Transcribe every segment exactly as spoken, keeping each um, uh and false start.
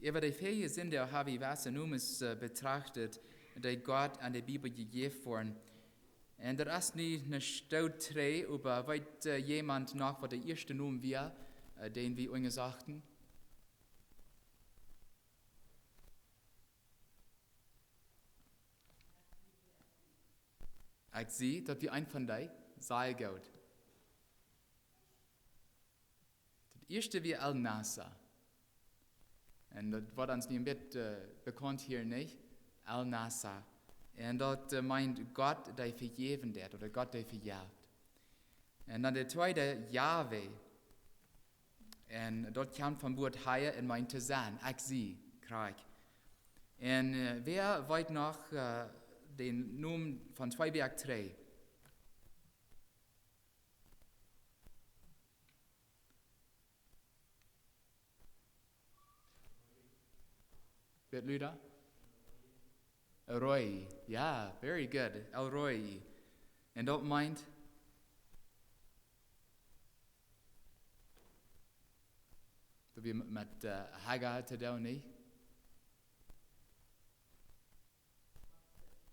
Äwa de väaje Sindach ha wie jewesse Nomes, äh, betracht, dee Gott aun de Bibel jejäft worden. Un doa es nu een Stoot trigj, oba weet, äh, jemaunt noch, waut de ieeschte Nomen wia, äh, dän wie unjasochten? Ekj see, daut wia eent von dee. Sea goot. Daut ieeschte wia El Nasa. Un daut woat ons nu een bät, äh, bekaunt hia, nich? El Nasa. Un daut, äh, meent Gott, dee vejäwen deit, ooda Gott, dee vejeft. Un dan de tweede, Jahwe. Un daut kjemt vom Wuat Jahwe un meent to sennen. Ekj see, krakjt. Un, äh, wäa weet noch, äh, dän Nomen von twee Wäakj trigj? Bät lüda? El Roi. Ja, very good. El Roi. Un daut meent, daut wia met, äh, Hagar to doonen, nich?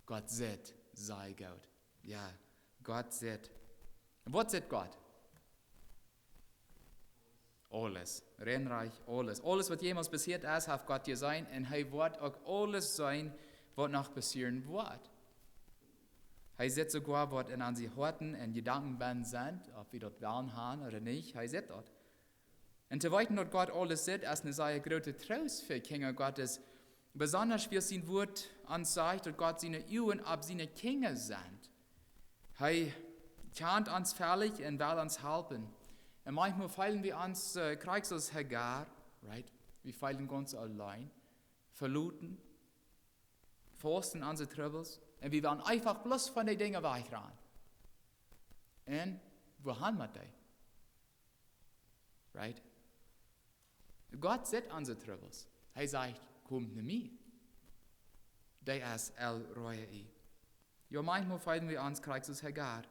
Gott sitt, sea goot. Jo, Gott sitt. Waut sitt Gott? Aules. Rein rajcht aules. Aules, waut jemols passieet es, haft Gott jeseenen. Un hee woat uk aules seenen, waut noch passieren woat. Hee sitt soogoa, waut en onse Hoaten un Jedanken bennen sent, auf wie daut wellen haben ooda nich. Hee sitt daut. Un to weeten, daut Gott aules sitt, es een sea grooten Troost fa Kjinja Gottes. Besonda wiels sien Wuat ons sajcht, daut Gott siene Uagen opp siene Kjinja sent. Hee kjant ons veleicht un well ons halpen. Un maunchmol feelen wie ons, äh, krakjt soo aus Hagar, right? Wie feelen gaunz auleen, veloten, faust en onse Trubbels. Un wie wellen eefach bloos von dee Dinja wajchrannen. Un wua han met dee? Right? Gott sitt onse Trubbels. Hee sajcht: "Komt no mie." Dee es El Roi. Jo, maunchmol feelen wie ons krakjt soo aus Hagar.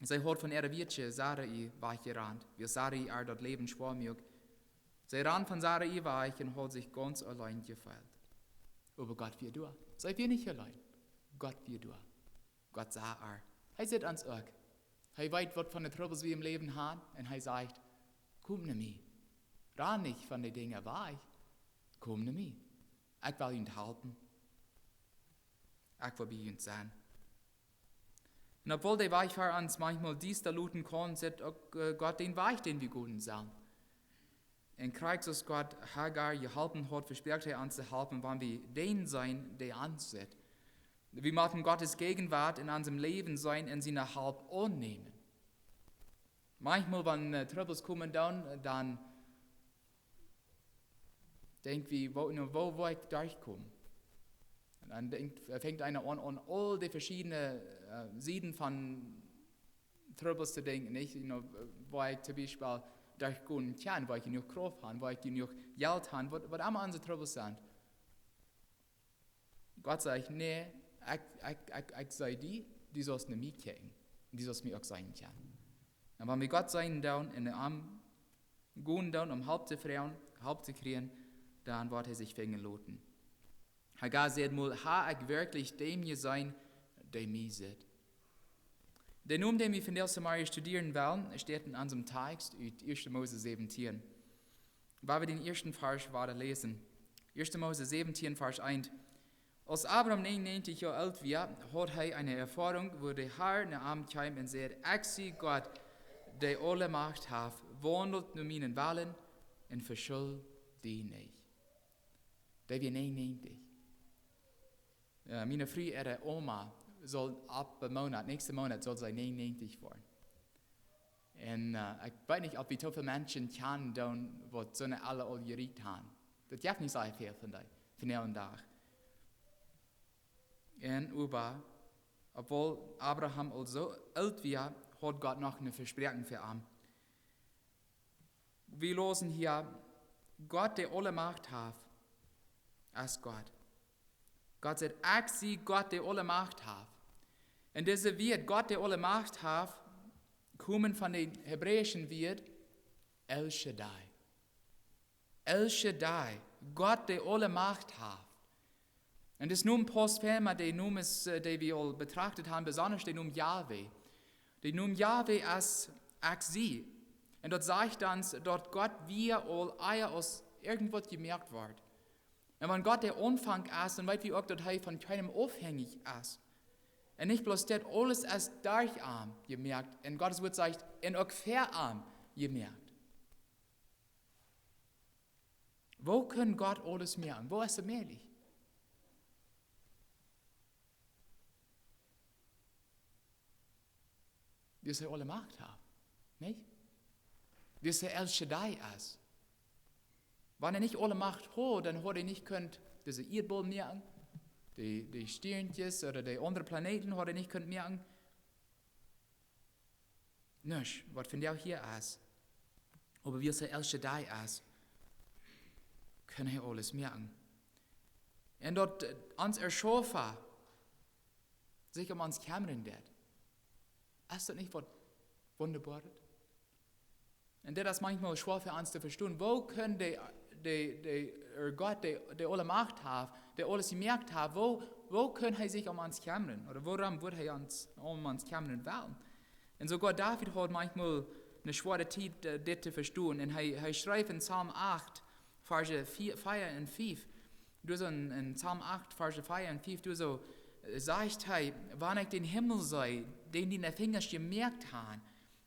See haud von äa Wieetje Sarai wajchjerant, wiels Sarai äa daut Läwen schwoa muak. See rand von Sarai wajch un haud sikj gaunz auleen jefeelt. Oba Gott wia doa. See wia nich auleen. Gott wia doa. Gott sach äa. Hee sitt ons uk. Hee weet, waut von de Trubbels wie em Läwen han. Un hee sajcht: "Komt no mie. Ran nich von dee Dinja wajch. Komt no mie. Ekj well junt halpen. Ekj well bie junt sennen." Un obwohl de Wajch fa ons maunchmol diesta loten kaun, sitt uk, äh, Gott dän Wajch, dän wie gonen sellen. Un krakjt soo aus Gott Hagar jeholpen haud, vesprakjt hee ons to halpen, wan wie dän seenen, dee ons sitt. Wie motten Gottes Jäajenwuat en onsem Läwen seenen un siene Help aunnämen. Maunchmol, wan, äh, Trubbels komen dan, äh, dan denkj wie: "Woo, nu, woo woa ekj derchkomen?" Un dan denkjt, fangt eena aun, aun aul dee veschiedne, äh, Sieden von Trubbels to denkjen, nich? You know, woa ekj toom Biespel derchkomen kjenn, woa ekj jenuach Krauft han, woa ekj jenuach Jelt han, waut, waut emma onse Trubbels sent. Gott sajcht: "Nä, ekj, ekj, ekj, ekj see die, du saust no mie kjikjen. Du saust mie uk seenen kjennen." Un wan wie Gott seenen doonen un no am gonen doonen, om Help to froagen, Help to kjrieen, dan woat hee sikj finjen loten. Hagar säd mol: "Ha ekj werkjlich däm jeseenen, dee mie sitt?" De Nomen, dän wie vondoag soo mol studieren wellen, steit en onsem Tekst ut ieeschte Mose säwentieen. Wua wie dän ieeschten Varsch woaren läsen. Ieeschte Mose säwentieen, Varsch eent. Aus Abram nieeunnäajentich Joa oolt wia, haud hee eene Erfoarunk, wua de Har no am kjeem un säd: "Ekj sie Gott, dee aule Macht haft, waundelt no mienen Wellen un veschult die nich." Dee wia nieeunnäajentich. Äh, miene Fru äare Oma saul opp een Moonat, näakjsten Moonat saul see nieeunnäajentich woaren. Un, äh, ekj weet nich, auf wie too väl Menschen kjanen doonen, waut soone Ella aul jerieekjt han. Daut jeft nich soo väl von dee, vondoag dän Dach. Un oba, obwohl Abraham aul soo oolt wia, haud Gott noch een Vespräakjen fa am. Wie läsen hia: "Gott, dee aule Macht haft", es Gott. Gott sajcht: "Ekj sie Gott, dee aule Macht haft." Un dise Wieed, Gott, dee aule Macht haft, komen von dän hebräischen Wuat El Shaddai. El Shaddai, Gott, dee aule Macht haft. Un dis Nomen paust fein met de Nomes, äh, dee wie aul betrachtet haben, besonda de Nomen Jahwe. De Nomen Jahwe es ekj sie. Un daut sajcht ons, daut Gott wia aul ea aus irjentwaut jemoakt wort. Un wan Gott de Aunfank es, dan weet wie uk, daut hee von kjeenem aufhenjich es. Un nich bloos dit, aules es derch am jemoakt. Un Gott sien Wort sajcht, un uk fa am jemoakt. Woo kaun Gott aules moaken? Woo es daut mäajlich? Wiels hee aule Macht haft, nich? Wiels hee El Shaddai es. Wan hee nich aule Macht haud, dan haud hee nich kunt dise Ieedboll moaken, de, de Stiernkjes ooda de aundre Planeten haud hee nich kunt moaken. Nuscht, waut vondoag hia es. Oba wiels hee El Shaddai es, kaun hee aules moaken. Un daut, äh, ons Erschaufa sikj om ons kjemmren deit. Es daut nich waut wundaboaret? Un dit es maunchmol schwoa fa ons to vestonen. Woo kaun de, de, de, er Gott, dee, dee aule Macht haft, dee aules jemoakt haft, woo, woo kaun hee sikj om ons kjemmren? Ooda wuarom wudd hee ons, om ons kjemmren wellen? Un soogoa David haud maunchmol eene schwoare Tiet, äh, dit to vestonen. Un hee, hee schreef en Psalm acht, Varsch vea, vea un fief. Doa soo en, en Psalm acht, Varsch vea un fief, doa soo, äh, sajcht hee: Wan ekj dän Himmel see, dän diene Finjasch jemoakt haben,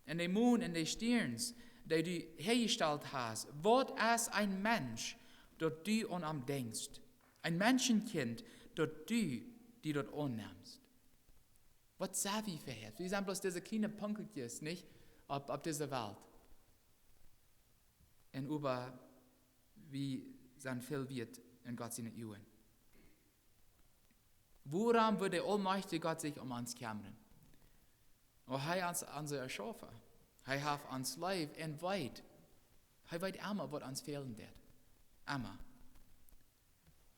un de Mon un de Stierns, dee du häajestalt hast, waut es een Mensch, daut du aun am denkjst? Een Menschenkjint, daut du die daut aunnemst. Waut sent wie fa Häad? Wie sent bloos dise kjliene Punkelkjes, nich? Opp, opp dise Welt. Un äwa, wie sent väl wieet en Gott siene Uagen. Wuarom wudd de aulmajchtje Gott sikj om ons kjemmren? Wiels hee es ons, onse Erschaufa. Hee haft ons leef un weet. Hee weet emma, waut ons fälen deit. Emma.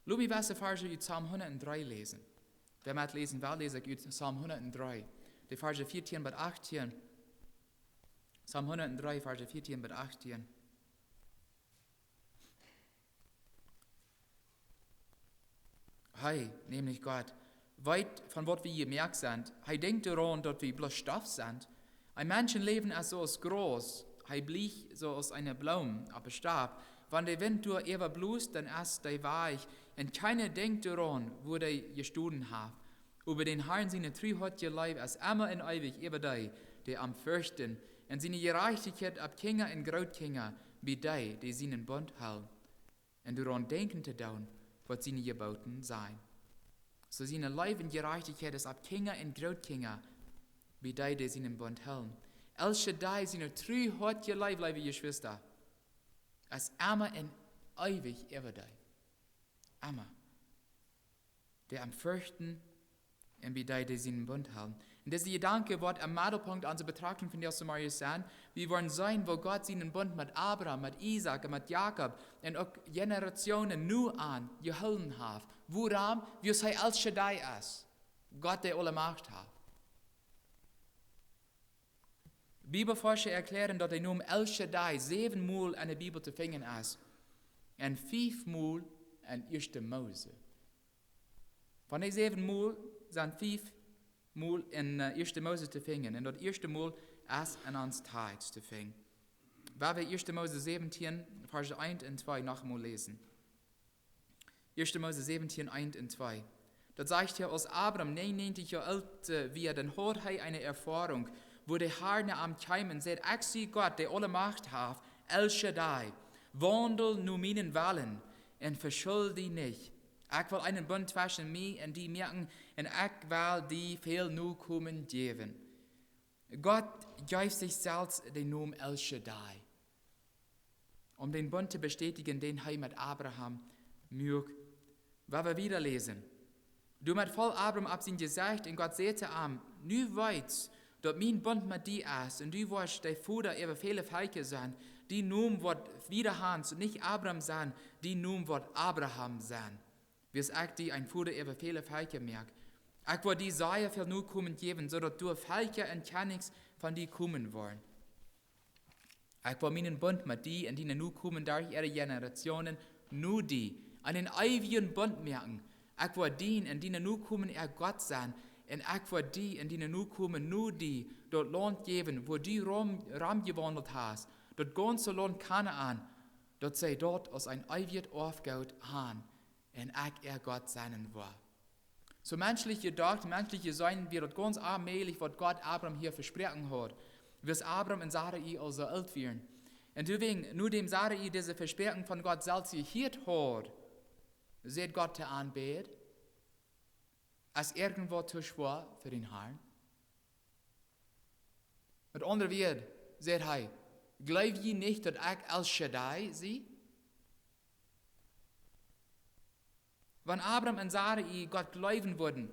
Lot mie waut Varsch ut Psalm hundatdree läsen. Wäa metläsen well, läs ekj ut Psalm hundatdree. De Varsch vieetieen bat achtieen. Psalm hundatdree, Varsch vieetieen bat achtieen. Hee, nämlich Gott, weet, von waut wie jemoakt sent. Hee denkjt doaraun, daut wie bloos Stoff sent. Een Menschenläwen es soo aus Graus, hee blicht soo aus eene Bloom opp een Stab. Wan de Wint doaräwa blost, dan es dee wajch, un kjeena denkjt doaraun, woo dee jestonen haft. Oba dän Harn siene Tru haud jeläft, es emma un eewich äwa dee, dee am ferchten, un siene Jerajchtichkjeit opp Kjinja un Grootkjinja, bie dee, dee sienen Bunt hoolen un doaraun denkjen to doonen, waut siene Jeboten sent. Soo siene Leew un Jerajchtichkjeit es opp Kjinja un Grootkjinja, bie dee, dee sienen Bunt hoolen. El Shaddai siene Tru haud jeläft, leewe Jeschwista, es emma un eewich äwa dee. Emma. Dee am ferchten un bie dee, dee sienen Bunt hoolen. Un dise Jedanken woat em Meddelpunkt onse Betrachtunk vondoag zemorjes sennen. Wie woaren seenen, woo Gott sienen Bunt met Abraham, met Isaak un met Jakob un uk Jenerationen no aun jehoolen haft. Wuarom? Wiels hee El Shaddai es. Gott, dee aule Macht haft. Bibelforscha erkjläaren, daut de Nomen El Shaddai säwen Mol enne Bibel to finjen es. Un fief Mol en Ieeschte Mose. Von dee säwen Mol sent fief Mol en, äh, Ieeschte Mose to finjen. Un daut ieeschte Mol es en ons Tekjst to finjen. Wan wie Ieeschte Mose säwentieen, Varsch eent un twee noch mol läsen. Ieeschte Mose säwentieen, eent un twee. Daut sajcht hia, aus Abraham nieeunnäajentich Joa oolt, äh, wia, dan haud hee eene Erfoarunk, woo de Har no am kjeem un säd: Ekj sie Gott, dee aule Macht haft, El Shaddai. Waundel no mienen Wellen un veschult die nich. Ekj well eenen Bunt tweschen mie un die moaken un ekj well die väl Nokomen jäwen. Gott jeef sikj selfst dän Nomen El Shaddai, om dän Bunt to bestätijen, dän hee met Abraham muak. Wan wie wieda läsen. Doamet foll Abraham opp sien Jesecht un Gott säd to am: Nu weetst, daut mien Bunt met die es, un du woascht de Voda äwa väle Velkja sennen. Dien Nomen woat wieda han nich Abraham sennen, dien Nomen woat Abraham sennen. Wiels ekj die een Voda äwa väle Velkja moak. Ekj woa die sea väl Nokomen jäwen, soo daut doa Velkja un Kjennichs von die komen woaren. Ekj woa mienen Bunt met die un diene Nokomen derch äare Jenerationen no die, eenen eewjen Bunt moaken. Ekj woa die un diene Nokomen äa Gott sennen, un ekj woa die un diene Nokomen no die daut Launt jäwen, wua du rom, romjewaundelt hast, daut gaunze Launt Kanaan, daut see daut aus een eewjet Oafgoot han, un ekj äa Gott sennen woa. Soo menschlich jedocht, menschlich jeseenen, wia daut gaunz onmäajlich, waut Gott Abram hia vesproaken haud, wiels Abram un Sarai aul soo oolt wieren. Un doawäajen, nodäm Sarai dise Vespräakjunk von Gott selfst jehieet haud, säd Gott to am: Bäd, es irjentwaut too schwoa fa dän Harn? Met aundre Wieed, säd hee, jleew jie nich, daut ekj El Shaddai sie? Wan Abram un Sarai Gott jleewen wudden,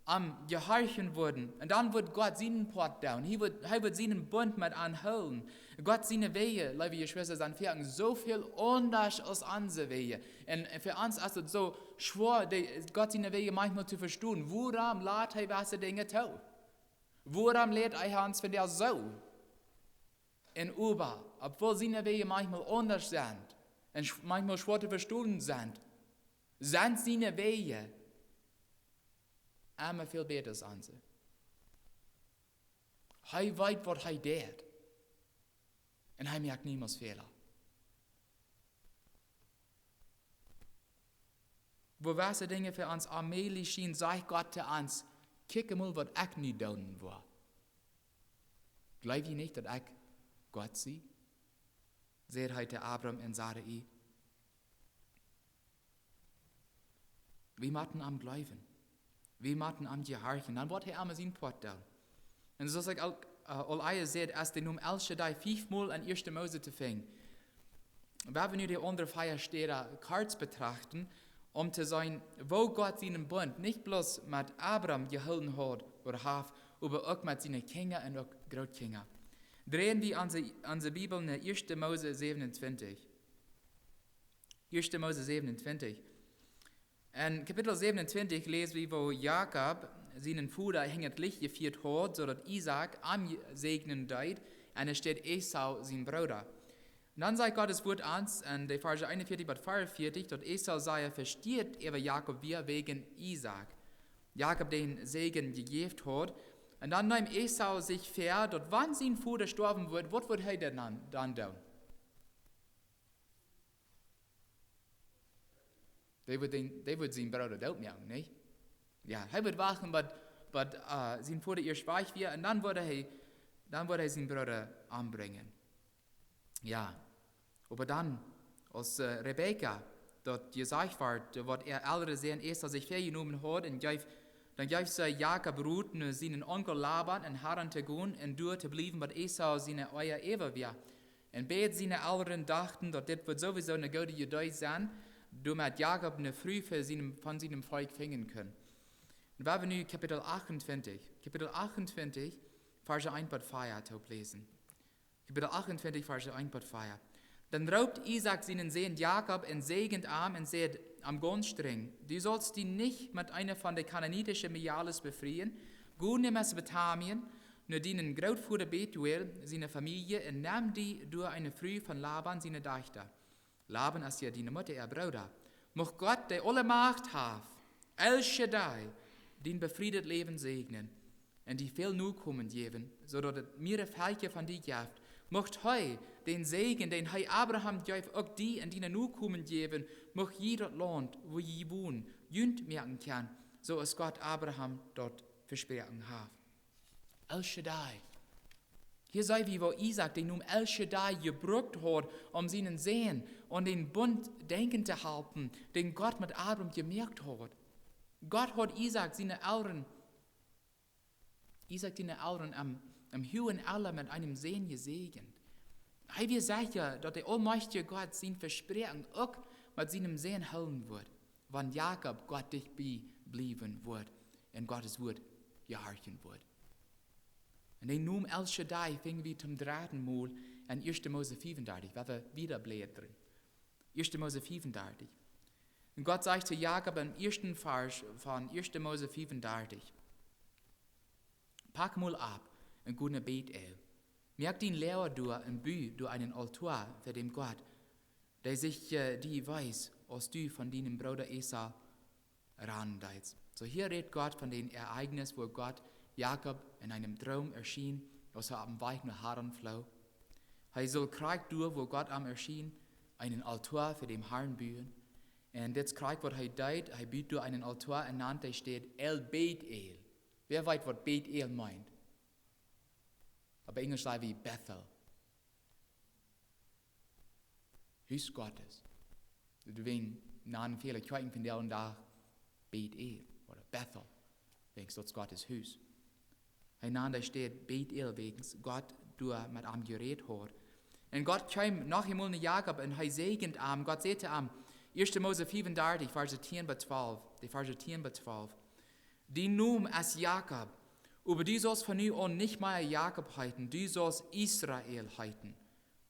am jehorchen wudden, un dan wudd Gott sienen Poat doonen. Hee wudd, hee wudd sienen Bunt met an hoolen. Gott siene Wäaj, leewe Jeschwista, sent foaken soo väl aundasch aus onse Wäaj. Un fa ons es et soo schwoa, de, Gott siene Wäaj maunchmol to vestonen. Wuarom lat hee jewesse Dinja too? Wuarom lat hee ons vondoag soo? Un oba, obwohl siene Wäaj maunchmol aundasch sent un sch-, maunchmol schwoa to vestonen sent, sent siene Wäaj emma väl bäta aus onse. Hee weet, waut hee deit. Un hee moakt niemols Fäla. Wua jewesse Dinja fa ons onmäajlich schienen, sajcht Gott to ons: Kjikj mol, waut ekj nu doonen woa. Jleew jie nich, daut ekj Gott sie? Säd hee to Abram un Sarai. Wie motten am jleewen. Wie motten am jehorchen. Dan woat hee emma sien Poat doonen. Un soo aus ekj aul, äh, aul ea säd, es de Nomen El Shaddai fiefmol en Ieeschte Mose to finjen. Wan wie nu de aundre vea Städen kort betrachten, om to seenen, woo Gott sienen Bunt nich bloos met Abram jehoolen haud ooda haft, oba uk met siene Kjinja un uk Grootkjinja. Dreien wie onse, onse Bibel no Ieeschte Mose säwenuntwintich. Ieeschte Mose säwenuntwintich. En Kapitel säwenuntwintich läs wie, woo Jakob sienen Voda hinjat Licht jefieet haud, soo daut Isaak am säajnen deed, enne Städ Esau, sien Brooda. Un dan sajcht Gott sien Wuat ons en de Varsch eenunvieetich bat veaunvieetich, daut Esau sea vestieet äwa Jakob wia wäajen Isaak, Jakob dän Säajen jejäft haud. Un dan neem Esau sikj väa, daut wan sien Voda stoawen wudd, waut wudd hee dan, dan doonen? Dee wudd dän, dee wudd sienen Brooda dootmoaken, nich? Jo, hee wudd wachten, waut, waut, äh, sien Voda ieescht wajch wia, un dan wudd hee, dan wudd hee sienen Brooda ombrinjen. Jo, oba dan, aus, äh, Rebekka daut jesajcht wort, waut äa elra Sän Esau sikj väajenomen haud, un jeef, dan jeef see Jakob Rot, no sienen Onkel Laban en Haran to gonen un doa to bliewen, bat Esau siene Oaja äwa wia. Un beid siene Elren dochten, daut dit wudd sowieso eene goode Idee sennen, doamet Jakob eene Fru fa sienem, von sienem Volkj finjen kunn. Un wan wie nu Kapitel achtuntwintich, Kapitel achtuntwintich, Varsch eent bat vea toop läsen. Kapitel achtuntwintich, Varsch eent bat vea. Dan roopt Isaak sienen Sän Jakob un säajent am un säd am gaunz strenj: Du saust die nich met eene von de kanaanitische Mejales befrieen. Go no Mesopotamien, no dienen Grootvoda Betuel siene Famielje, un nem die doa eene Fru von Laban siene Dajchta. Laban es jo diene Mutta äa Brooda. Mucht Gott, dee aule Macht haft, El Shaddai, dien befriedet Läwen säajnen un die väl Nokomen jäwen, soo daut et meare Velkja von die jeft. Mucht hee dän Säajen, dän hee Abraham jeef, uk die un diene Nokomen jäwen. Mucht jie daut Launt, wua jie wonen, junt moaken kjennen, soo aus Gott Abraham daut vesproaken haft. El Shaddai. Hia seenen wie, woo Isaak dän Nomen El Shaddai jebrukt haud, om sienen Sän aun dän Bunt denkjen to halpen, dän Gott met Abraham jemoakt haud. Gott haud Isaak siene Elren, Isaak siene Elren aum, aum huagen Ella met eenem Sän jesäajent. Hee wia secha, daut de aulmajchtja Gott sien Vespräakjen uk met sienem Sän hoolen wudd, wan Jakob Gott dicht bie bliewen wudd un Gott sien Wuat jehorchen wudd. Un dän Nomen El Shaddai finj wie toom dredden Mol en Ieeschte Mose fiewundartich, wan wie wieda bläden. Ieeschte Mose fiewundartich. Un Gott sajcht to Jakob em ieeschten Varsch von Ieeschte Mose fiewundartich: Pak mol opp un go no Betel. Moak die een Loaga doa un bu doa eenen Aultoa fa dän Gott. dee sikj, äh, die wiest, aus du von dienem Brooda Esau rannen deetst. Soo hia rät Gott von daut Ereignis, wua Gott Jakob en eenen Droom erschien, aus hee oppem Wajch no Haran floog. Hee sull krakjt doa, wua Gott am erschien, eenen Altoa fa dän Harn buen. Un dit es krakjt waut hee deed, hee bud doa eenen Altoa un nand dee Städ El Bethel. Wäa weet, waut Bethel meent? Opp Enjlisch saj wie Bethel. Hus Gottes. Doawäajen nanen väle Kjoakjen vondoag dän Dach Bethel ooda Bethel. Wäajens daut es Gottes Hus. Hee nand dee Städ Bethel, wäajens Gott doa met am jerät haud. Un Gott kjeem noch eemol no Jakob un hee säajend am. Gott säd to am, Ieeschte Mose fiefundartich, Varsch tieen bat twalf, de Varsch tieen bat twalf: Dien Nomen es Jakob, oba du saust von nu aun nich mea Jakob heeten, du saust Israel heeten.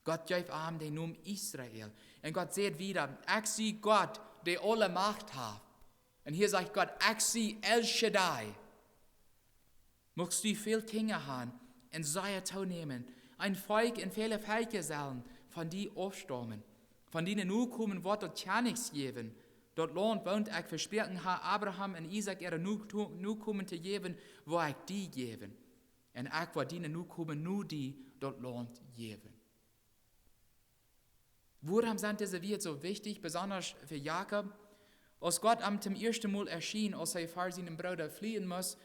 Gott jeef am dän Nomen Israel. Un Gott säd wieda: Ekj sie Gott, dee aule Macht haft. Un hia sajcht Gott: Ekj sie El Shaddai. Muchst du väl Kjinja haben un sea toonämen. Een Volkj un väle Velkja sellen von die aufstaumen. Von diene Nokomen woat daut Kjennichs jäwen. Daut Launt, waut ekj vesproaken hab, Abraham un Isaak äare Nokomen to jäwen, woa ekj die jäwen. Un ekj woa diene Nokomen no die daut Launt jäwen. Wuarom sent dise Wieed soo wichtich, besonda fa Jakob? Aus Gott am toom ieeschten Mol erschien, aus hee ver sienen Brooda flieen must,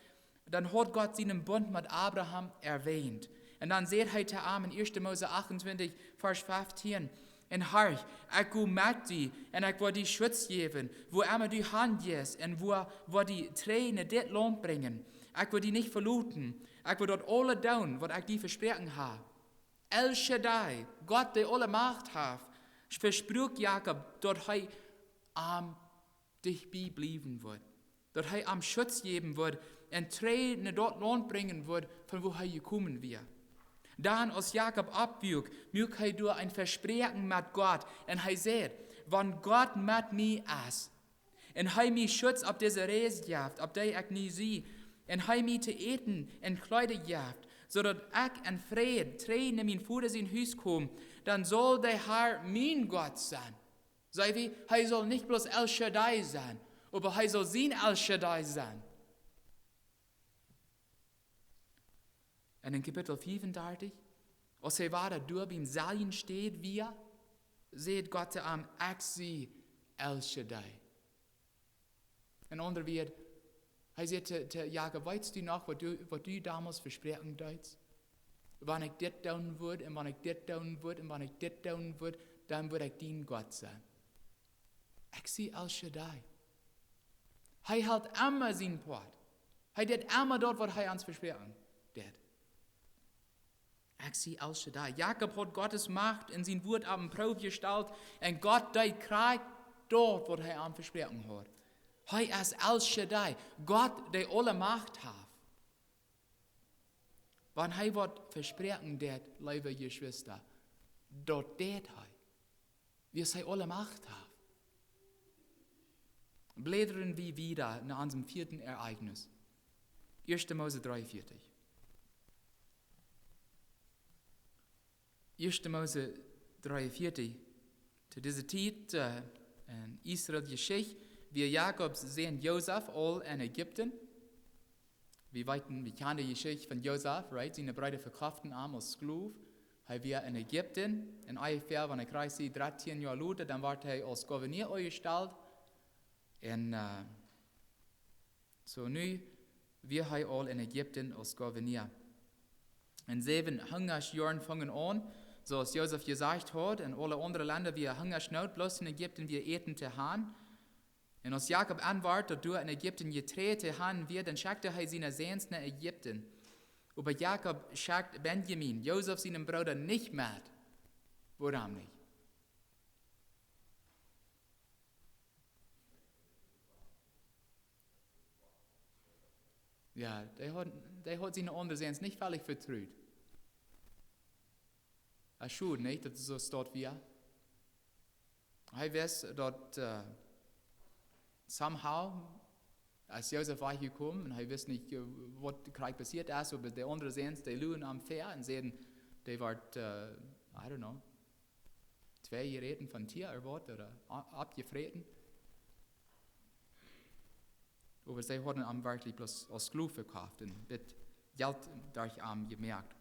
dan haud Gott sienen Bunt met Abraham erwähnt. Un dan sajcht hee to am en Ieeschte Mose achtuntwintich, Varsch feftieen: Un horch, ekj go met die, un ekj woa die Schutz jäwen, wua emma du han jeist, un woa, woa die trigj no dit Launt brinjen. Ekj woa die nich veloten. Ekj woa daut aules doonen, waut ekj die vesproaken hab. El Shaddai, Gott, dee aule Macht haft, vespruak Jakob, daut hee am dicht bie bliewen wudd, daut hee am Schutz jäwen wudd un trigj no daut Launt brinjen wudd, von wua hee jekomen wia. Dan, aus Jakob oppwuak, muak hee doa een Vespräakjen met Gott un hee säd: Wan Gott met mie es, un hee mie Schutz opp dise Reis jeft, opp dee ekj nu sie, un hee mie to äten un Kjleeda jeft, soo daut ekj en Fräd trigj no mien Voda sien Hus kom, dan saul de Har mien Gott sennen. Saj wie, hee saul nich bloos El Shaddai sennen, oba hee saul sien El Shaddai sennen. Un en Kapitel fiefundartich, aus hee wada doa biem selwjen Städ wia, säd Gott to am: Ekj sie El Shaddai. En aundre Wieed, hee säd to, to Jakob: Weetst du noch, waut du, waut du donmols vesproaken deedst? Wan ekj dit doonen wudd, un wan ekj dit doonen wudd, un wan ekj dit doonen wudd, dan wudd ekj dien Gott sennen. Ekj sie El Shaddai. Hee helt emma sien Poat. Hee deit emma daut, waut hee ons vesproaken deed. Ekj sie El Shaddai. Jakob haud Gott siene Macht un sien Wuat opp eene Proow jestalt, un Gott deed krakjt daut, waut hee am vesproaken haud. Hee es El Shaddai, Gott, dee aule Macht haft. Wan hee waut vesproaken deed, leewe Jeschwista, daut deed hee, wiels hee aule Macht haft. Bläda wie wieda no onsen vieeden Ereignis. Ieeschte Mose dreeunvieetich. Ieeschte Mose dreeunvieetich. To dise Tiet, äh, en Israel Jeschicht, wia Jakobs Sän Josef aul en Ägipten. Wie weeten, wie kjanen de Jeschicht von Josef, right? Siene Breeda vekofften am aus Sklow. Hee wia en Ägipten, un onjefäa, wan ekj rajcht sie, dartieen Joa lota, dan wort hee aus Gouverneur aunjestalt. Un, äh, soo nu wia hee aul en Ägipten aus Gouverneur. Un säwen Hungajoaren fungen aun, soo aus Josef jesajcht haud, en aule aundre Lenda wia Hungaschnoot, bloos en Ägipten wia Äten to han. Un aus Jakob enwort, daut doa en Ägipten Jeträajd to han wia, dan schekjt hee siene Säns no Ägipten. Oba Jakob schekjt Benjamin, Josef sienen Brooda, nich met. Wuarom nich? Jo, dee haud, dee haud siene aundre Säns nich vellich vetrut. Daut es schod, nich, daut et soo steit wia. Hee wist daut, äh, somehow, aus Josef wia jekomen, un hee wist nich, äh, waut krakjt passieet es, oba de aundre Säns, dee luagen am väa un säden, dee wort, äh, I don't know, twee jeräten von Tia ooda waut, ooda a-, aufjefräten. Oba see hauden am werkjlich bloos aus Sklow vekoft un dit Jelt derch am jemoakt.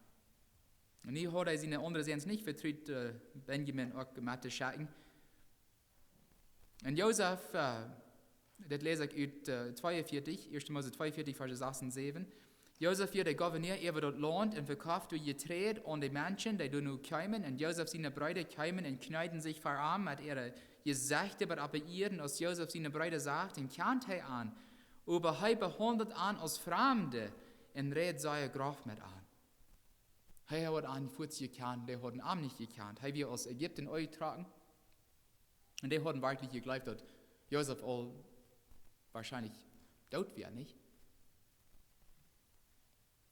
Un hia haud hee siene aundre Säns nich vetrut, äh, Benjamin uk met to schekjen. Un Josef, äh, dit läs ekj ut, äh, tweeunvieetich, Ieeschte Mose tweeunvieetich, Varsch sas un säwen. Josef wia de Gouverneur äwa daut Launt un vekoft doa Jeträd aun de Menschen, dee doa no kjeemen. Un Josef siene Breeda kjeemen un kjneeden sikj ver am met äare Jesechte bat opp de Ieed. Un aus Josef siene Breeda sach, dan kjand hee an. Oba hee behaundeld an aus Framde un räd sea groff met an. Hee haud an fuaz jekjant, dee hauden am nich jekjant. Hee wia aus Ägipten utjetrocken. Un dee hauden werkjlich jejleeft, daut Josef aul woarschienlich doot wia, nich?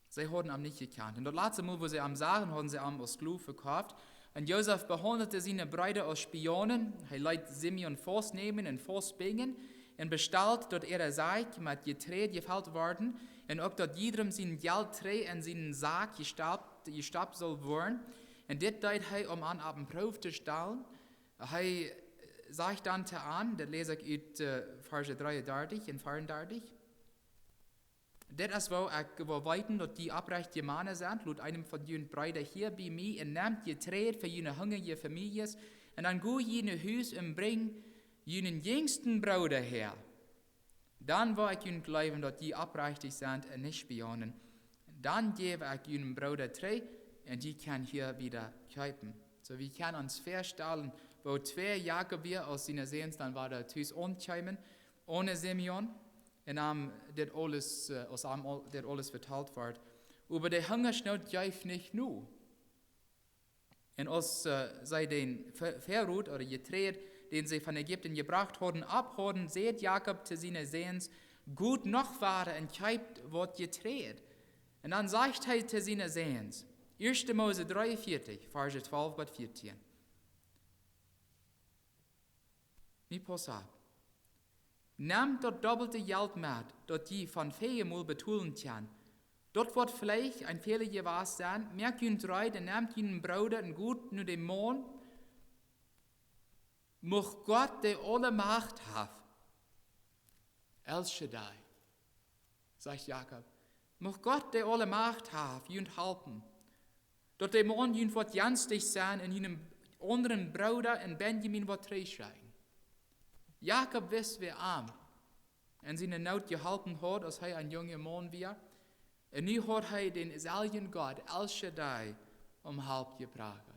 See hauden am nich jekjant. Un daut latste Mol, wua see am sagen, hauden see am aus Sklow vekoft. Un Josef behaundeld siene Breeda aus Spionen. Hee leet Simeon faustnämen un faustbinjen un bestald, daut äare Säkj met Jeträd jefelt worden un uk daut jiedrem sien Jelt trigj en sienen Sak jestoppt, jestoppt sull woaren. Un dit deed hee, om an opp eene Proow to stalen. Hee, äh, sach dan to an, daut läs ekj ut, äh, Varsch dreeundartich un veeaundartich. Dit es woo ekj woa weeten, daut jie oprechtje Mana sent, lot eenem von june Breeda hia bie mie un nemt Jeträd fa june hungrije Famieljes, un dan go jie no Hus un brinj junen jinjsten Brooda häa. Dan woa ekj junt jleewen, daut jie oprechtich sent un nich Spionen. Dan jäw ekj junen Brooda trigj un jie kjennen hia wieda kjeepen. Soo, wie kjennen ons väastalen, woo twei Jakob wia, aus siene Säns dan wada tus aunkjeemen, one Simeon, un am dit aules, äh, aus am aul-, dit aules vetalt wort. Oba de Hungasnoot jeef nich no. Un aus, äh, see dän Ve-, Vearot ooda Jeträd, dän see von Ägipten jebrocht hauden, opp hauden, säd Jakob to siene Säns: "Got noch wada un kjeept waut Jeträd." Un dan sajcht hee to siene Säns, Ieeschte Mose dreeunvieetich, Varsch twalf bat vieetieen. Nu pauss opp. Nemt daut doppelte Jelt met, daut jie von väajemol betolen kjennen. Daut woat veleicht een Fäla jewast sennen, moakt junt reed un nemt junen Brooda un got no dän Maun, mucht Gott, dee aule Macht haft, El Shaddai, sajcht Jakob, mucht Gott, dee aule Macht haft, junt halpen, daut de Maun junt woat jenstich sennen un junen aundren Brooda un Benjamin woat trigjschekjen. Jakob wist, wäa am en siene Noot jeholpen haud, aus hee een junga Maun wia. Un nu haud hee dänselwjen Gott, El Shaddai, om Help jefroacht.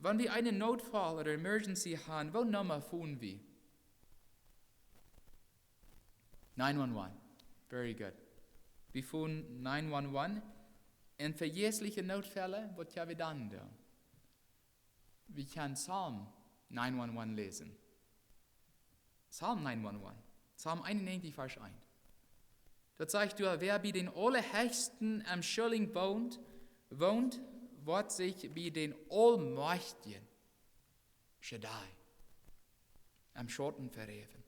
Wan wie eenen Nootfall ooda Emergency haben, woone Numma foon wie? Nine one one. Very good. Wie foonen nine one one. Un fa jeistliche Nootfälle, waut kjenn wie dan doonen? Wie kjennen Psalm nine one one läsen. Psalm nine one one. Psalm eenunnäajentich, Varsch eent. Daut sajcht doa: "Wäa bie dän Aulahechsten em Schulinj wont, wont, woat sikj bie dän Aulmajchtjen, Shaddai, em Schauten veräwen."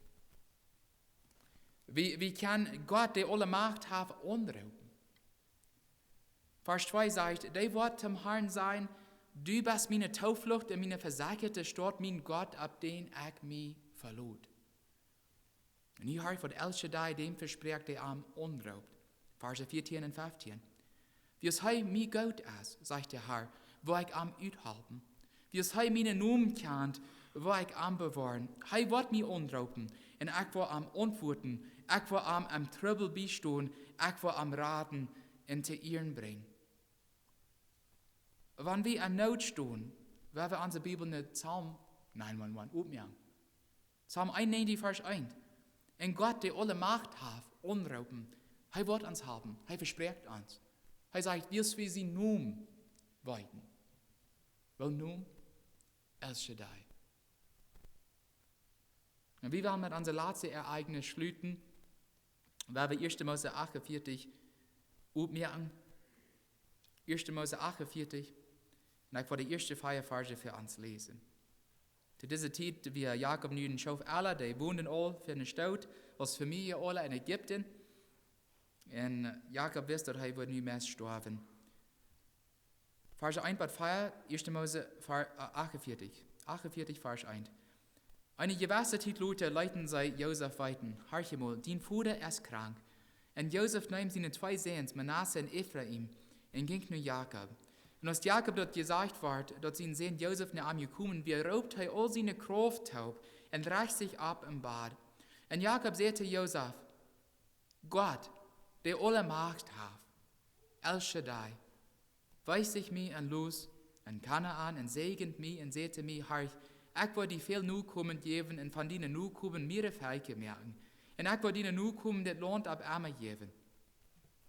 Wie, wie kjennen Gott, dee aule Macht haft, aunroopen. Varsch twee sajcht: "Dee woat toom Harn sajen: Du best miene Tooflucht un miene vesechade Staut, mien Gott, opp dän ekj mie velot." Un hia horcht, waut El Shaddai däm vesprakjt, dee am aunroopt. Varsch vieetieen un feftieen. "Wiels hee mie goot es, sajcht de Har, woa ekj am uthalpen. Wiels hee mienen Nomen kjant, woa ekj am bewoaren. Hee woat mie aunroopen, un ekj woa am auntwuaden. Ekj woa am em Trubbel biestonen, ekj woa am raden un to Ieren brinjen." Wan wie en Noot stonen, woa wie onse Bibel no Psalm nine one one opmoaken. Psalm eenunnäajentich, Varsch eent. Un Gott, dee aule Macht haft, aunroopen. Hee woat ons halpen. Hee vesprakjt ons. Hee sajcht, wiels wie sienen Nomen weeten. Woon Nomen? El Shaddai. Un wie wellen met onse latste Ereignis schluten, wua wie Ieeschte Mose achtunvieetich opmoaken. Ieeschte Mose achtunvieetich. Un ekj well de ieeschte vea Varsch fa ons läsen. To dise Tiet wia Jakob nu en Schoofella, dee wonden aul fa eene Stoot, aus Famielje aula en Ägipten. Un Jakob wist, daut hee wudd nu meist stoawen. Varsch eent bat vea, ieeschte Mose, Var-, äh, achtundvieetich, achtundvieetich, Varsch eent. Eene jewesse Tiet lota leeten see Josef weeten: Horch emol, dien Voda es krank. Un Josef neem siene twee Säns, Manasse un Efraim, un jinkj no Jakob. Un aus Jakob daut jesajcht wort, daut sien Sän Josef no am jekomen wia, roopt hee aul siene Krauft toop un rajcht sikj opp em Bad. Un Jakob säd to Josef: Gott, dee aule Macht haft, El Shaddai, wees sikj mie en los en Kanaan un säajent mie un säd to mie: Horch, ekj woa die väl Nokomen jäwen un von diene Nokomen meare Velkja moaken. Un ekj woa diene Nokomen dit Launt opp emma jäwen.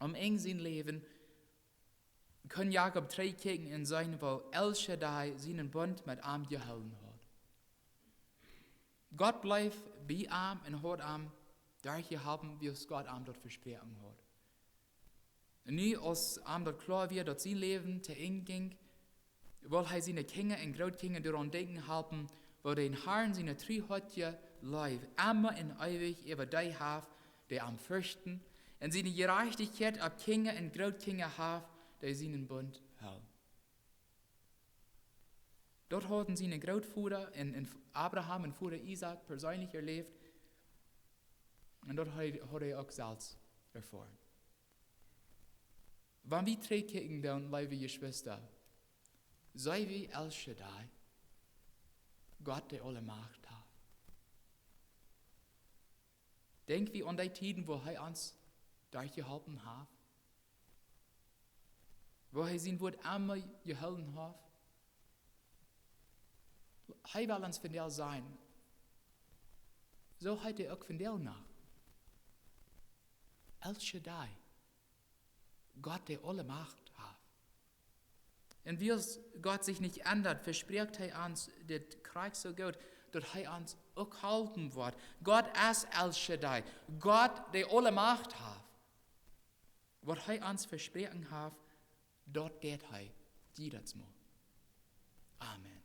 Aum Enj sien Läwen kunn Jakob trigjkjikjen un seenen, woo El Shaddai sienen Bunt met am jehoolen haud. Gott bleef bie am un haud am derchjeholpen, wiels Gott am daut vesproaken haud. Un nu, aus am daut kloa wia, daut sien Läwen to Enj jinkj, wull hee siene Kjinja un Grootkjinja doaraun denkjen halpen, woo dän Harn siene truhoatje Leew emma un eewich äwa dee haft, dee am ferchten, un siene Jerajchtichkjeit opp Kjinja un Grootkjinja haft, dee sienen Bunt hoolen. Daut hauden siene Grootvoda un, un Abraham un Voda Isaak perseenlich erläft. Un daut haud, haud hee uk selfst erfoaren. Wan wie trigjkjikjen dan, leewe Jeschwista, see wie El Shaddai, Gott, dee aule Macht haft? Denkj wie aun dee Tieden, wua hee ons derchjeholpen haft? Wua hee sien Wuat emma jehoolen haft? Hee well ons vondoag sajen, soo heet hee uk vondoag noch: El Shaddai, Gott, dee aule Macht haft. Un wiels Gott sikj nich endat, vesprakjt hee ons dit krakjt soo goot, daut hee ons uk halpen woat. Gott es El Shaddai, Gott, dee aule Macht haft. Waut hee ons vesproaken haft, daut deit hee jiedatsmol. Amen.